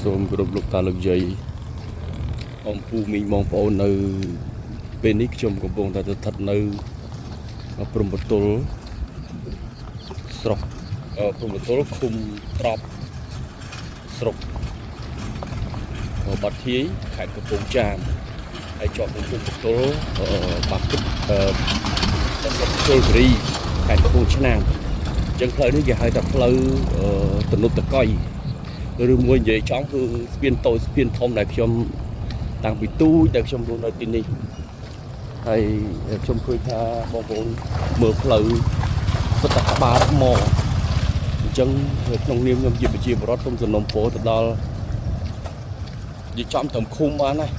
សូមគោរពលោកតាលោកយាយអំពូមីងបងប្អូននៅពេលនេះខ្ញុំកំពុងតែស្ថិតនៅព្រំប្រទល់ស្រុកព្រំប្រទល់ឃុំត្រប់ស្រុកបាធាយខេត្តកំពង់ចាមហើយជាប់នឹងព្រំប្រទល់បាគិតស្រុកជលគិរីខេត្តកំពង់ឆ្នាំងអញ្ចឹងផ្លូវនេះគេហៅថាផ្លូវទំនប់តកុយ ឬមួយនិយាយចំគឺស្ពានតូចស្ពានធំដែលខ្ញុំតាំងពីទូចដែលខ្ញុំរស់នៅទីនេះហើយខ្ញុំឃើញថាបងប្អូនមើលផ្លូវសុទ្ធតែក្បាលថ្មអញ្ចឹងក្នុងនាមខ្ញុំជាប្រជាពលរដ្ឋសូមសំណូមពរទៅដល់និយាយចំត្រឹមឃុំបានហើយ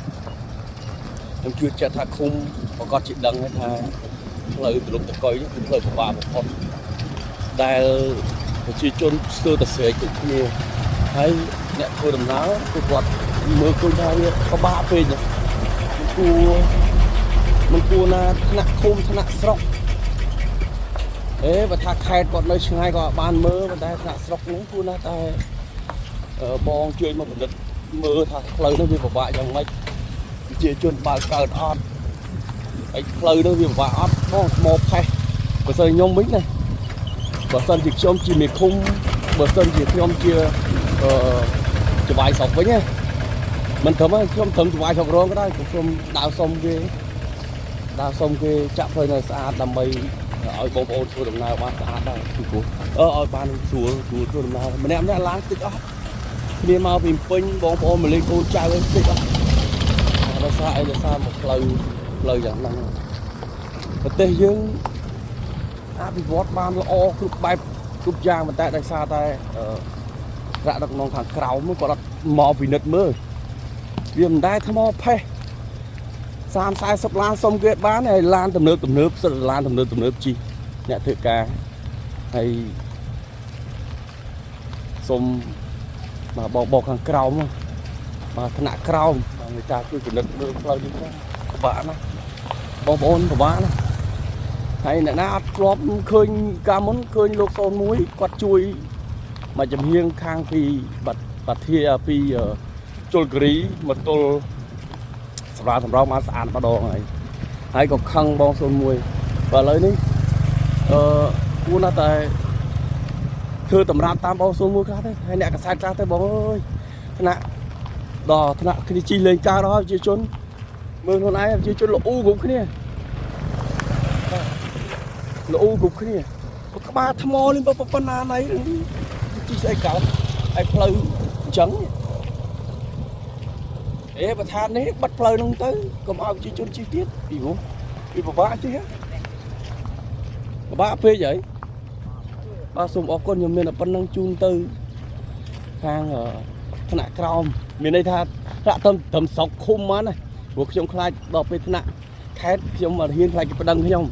ខ្ញុំជឿជាក់ថាឃុំប្រកាសជាដឹងហើយថាផ្លូវទំនប់តកុយនេះគឺផ្លូវពិបាកបំផុតដែលប្រជាជនស្ទើរតែស្រែកគ្រប់គ្នា ហើយអ្នកធ្វើដំណើរគឺគាត់មើលឃើញថាវាពិបាកពេកមិនគួរមិនគួរណាថ្នាក់ឃុំថ្នាក់ស្រុកអេបើថាខេត្តគាត់នៅឆ្ងាយក៏បានមើលប៉ុន្តែថ្នាក់ស្រុកហ្នឹងគួរណាស់តែបងជួយមកពិនិត្យមើលថាផ្លូវហ្នឹងវាពិបាកយ៉ាងម៉េចប្រជាជនបើកកើតអត់ហើយផ្លូវហ្នឹងវាពិបាកអត់បងថ្មផេះបើសិនខ្ញុំវិញណាបើសិនជាខ្ញុំជាមេឃុំបើសិនជាខ្ញុំជា ចវាយស្រុកវិញណាមិនត្រឹមទេខ្ញុំត្រឹមចវាយស្រុករងក៏ដោយក៏ខ្ញុំដើរសុំគេដើរសុំគេចាក់ផ្លូវនៅស្អាតដើម្បីឲ្យបងប្អូនធ្វើដំណើរបានស្អាតដែរពីព្រោះអឺឲ្យបានស្រួលស្រួលធ្វើដំណើរម្នាក់ម្នាក់ឡានតិចអស់គ្នាមកពីពេញបងប្អូនមកលេងកូនចៅអីតិចអស់ដោយសារអីដោយសារមកផ្លូវផ្លូវយ៉ាងហ្នឹងប្រទេសយើងអភិវឌ្ឍបានល្អគ្រប់បែបគ្រប់យ៉ាងប៉ុន្តែដោយសារតែអឺ ថ្នាក់ដឹកនាំខាងក្រោមគាត់អត់មកពិនិត្យមើលវាមិនដែលថ្មផេះ30 40ឡានសុំគេបានហើយឡានទំនើបទំនើបសិតឡានទំនើបទំនើបជីអ្នកធ្វើការហើយសុំបាទបងបងខាងក្រោមបាទថ្នាក់ក្រោមបាទមេត្តាជួយពិនិត្យមើលផ្លូវនេះផងពិបាកណាស់បងប្អូនពិបាកណាស់ហើយអ្នកណាអត់ធ្លាប់ឃើញកាលមុនឃើញលោក01គាត់ជួយ មកចំហៀងខាងពីបាត់បាធាពីជលគិរីមកទល់សម្រាប់សម្រងបានស្អាតម្ដងហើយហើយក៏ខឹងបង01បើឥឡូវនេះអឺគួរណាស់តែធ្វើតម្រាប់តាមបង01ខ្លះទៅហើយអ្នកកសែតខ្លះទៅបងអើយថ្នាក់ដល់ថ្នាក់គ្នាជីលេងកើតហើយប្រជាជនមើលខ្លួនឯងប្រជាជនល្អូគ្រប់គ្នាល្អូគ្រប់គ្នាក្បាលថ្មនេះប៉ុណ្ណាណៃ ជីស្អីកើតហើយផ្លូវអញ្ចឹងអេប្រធាននេះបិទផ្លូវហ្នឹងទៅកុំឲ្យប្រជាជនជិះទៀតពីព្រោះពីពិបាកជិះពិបាកពេកហើយបាទសូមអរគុណខ្ញុំមានតែប៉ុណ្្នឹងជូនទៅខាងថ្នាក់ក្រោមមានន័យថាថ្នាក់ត្រឹមត្រឹមស្រុកឃុំមកណាព្រោះខ្ញុំខ្លាចដល់ពេលថ្នាក់ខេត្តខ្ញុំអត់ហ៊ានខ្លាចគេប្តឹងខ្ញុំ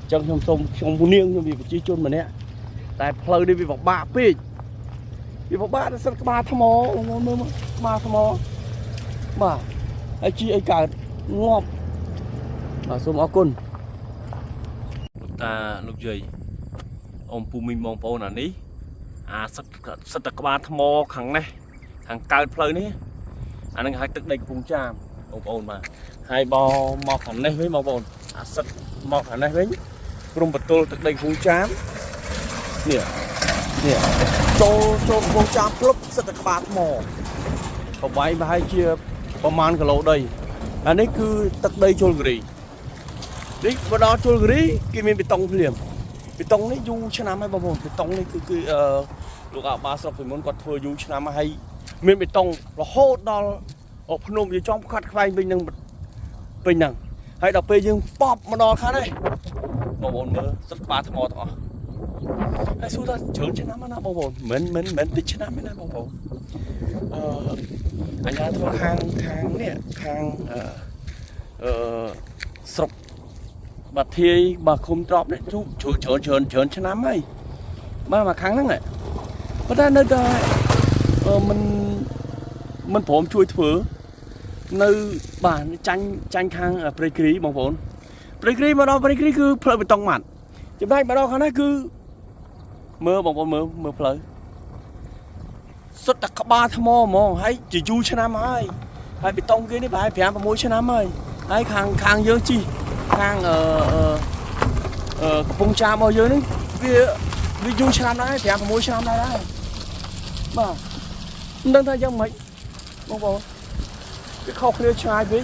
អញ្ចឹងខ្ញុំសូមខ្ញុំនាងខ្ញុំជាប្រជាជនម្នាក់តែផ្លូវនេះវាពិបាកពេក វាពិបាកដល់សិតក្បាលថ្មបងប្អូនមើលមកក្បាលថ្មបាទហើយជីអីកើតងាប់បាទសូមអរគុណលោកតាលោកយាយអ៊ំពូមីងបងប្អូនអានេះអាសិតសិតតែក្បាលថ្មខាងនេះខាងកើតផ្លូវនេះអានឹងហៅទឹកដីកំពង់ចាមបងប្អូនបាទហើយបមកខាងនេះវិញបងប្អូនអាសិតមកខាងនេះវិញព្រំបទល់ទឹកដីកំពង់ចាមនេះនេះ ចូលចូលកំពង់ចាមភ្លុបសិតតែក្បាលថ្មប្រវែងប្រហែលជាប្រមាណគីឡូដីអានេះគឺទឹកដីជលគិរីនេះមកដល់ជលគិរីគេមានបេតុងភ្លាមបេតុងនេះយូរឆ្នាំហើយបងប្អូនបេតុងនេះគឺគឺអឺលោកអាបាស្រុកពីមុនគាត់ធ្វើយូរឆ្នាំហើយមានបេតុងរហូតដល់ភ្នំយចំខាត់ខ្វែងវិញនឹងពេញហ្នឹងហើយដល់ពេលយើងប៉បមកដល់ខាងនេះបងប្អូនមើលសិតក្បាលថ្មទាំងអស់ ហើយសួរថាច្រើនឆ្នាំណាបងប្អូនមិនមិនមិនតិចឆ្នាំទេណាបងប្អូនអឺអញ្ញាធ្វើខាងខាងនេះខាងអឺអឺស្រុកបាធាយបាឃុំត្រប់នេះជួច្រើនច្រើនច្រើនច្រើនឆ្នាំហើយបាទមកខាងហ្នឹងប៉ុន្តែនៅតែមិនមិនព្រមជួយធ្វើនៅបាទចាញ់ចាញ់ខាងព្រៃគ្រីបងប្អូនព្រៃគ្រីមកដល់ព្រៃគ្រីគឺផ្លូវបេតុងម៉ាត់ចំណែកមកដល់ខាងនេះគឺ មើលបងប្អូនមើលមើលផ្លូវ ស សុទ្ធតែក្បាលថ្មហ្មងហើយជាយូរឆ្នាំហើយហើយបេតុងគេនេះប្រហែល5 6ឆ្នាំហើយហើយខាងខាងយើងជិះខាងអឺអឺអឺកំពង់ចាមរបស់យើងនេះវាវាយូរឆ្នាំដែរ5 6ឆ្នាំដែរហើយបាទមិនដឹងថាយ៉ាងម៉េចបងប្អូនវាខុសគ្នាឆ្ងាយពេក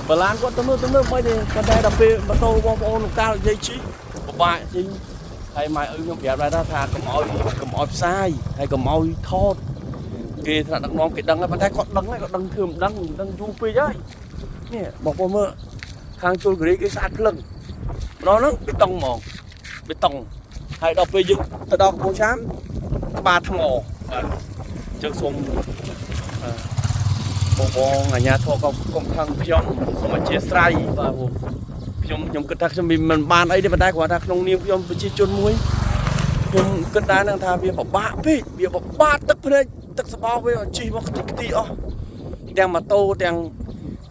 បឡានគាត់ទៅមើលទៅមើលមិនទេប៉ុន្តែដល់ពេលម៉ូតូបងប្អូនលោកតានិយាយជិះពិបាកជិះហើយម៉ែឪខ្ញុំប្រាប់ដែរថាកុំឲ្យកុំឲ្យផ្សាយហើយកុំឲ្យថតគេថ្នាក់ដឹកនាំគេដឹងហើយប៉ុន្តែគាត់ដឹងហើយគាត់ដឹងធ្វើមិនដឹងដឹងយូរពេកហើយនេះបងប្អូនមើលខាងជលគិរីគេស្អាតភ្លឹងម្ដងហ្នឹងបេតុងហ្មងបេតុងហើយដល់ពេលយើងទៅដល់កំពង់ចាមក្បាលថ្មបាទអញ្ចឹងសូមអឺបងបងអាជ្ញាធរក៏កុំខឹងខ្ញុំសូមអធ្យាស្រ័យបាទព្រោះខ្ញុំខ្ញុំគិតថាខ្ញុំមិនបានអីទេប៉ុន្តែគ្រាន់ថាក្នុងនាមខ្ញុំប្រជាជនមួយខ្ញុំគិតដែរនឹងថាវាពិបាកពេកវាពិបាកទឹកភ្នែកទឹកសបោវាជិះមកខ្ទេចខ្ទីអស់ទាំងម៉ូតូទាំង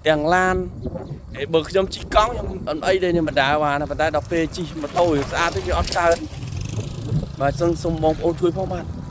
ទាំងឡានហើយបើខ្ញុំជិះកង់ខ្ញុំអត់អីទេខ្ញុំមិនដើរបានប៉ុន្តែដល់ពេលជិះម៉ូតូវាស្អាតទៅវាអត់កើតបាទសូមសូមបងប្អូនជួយផងបាទ។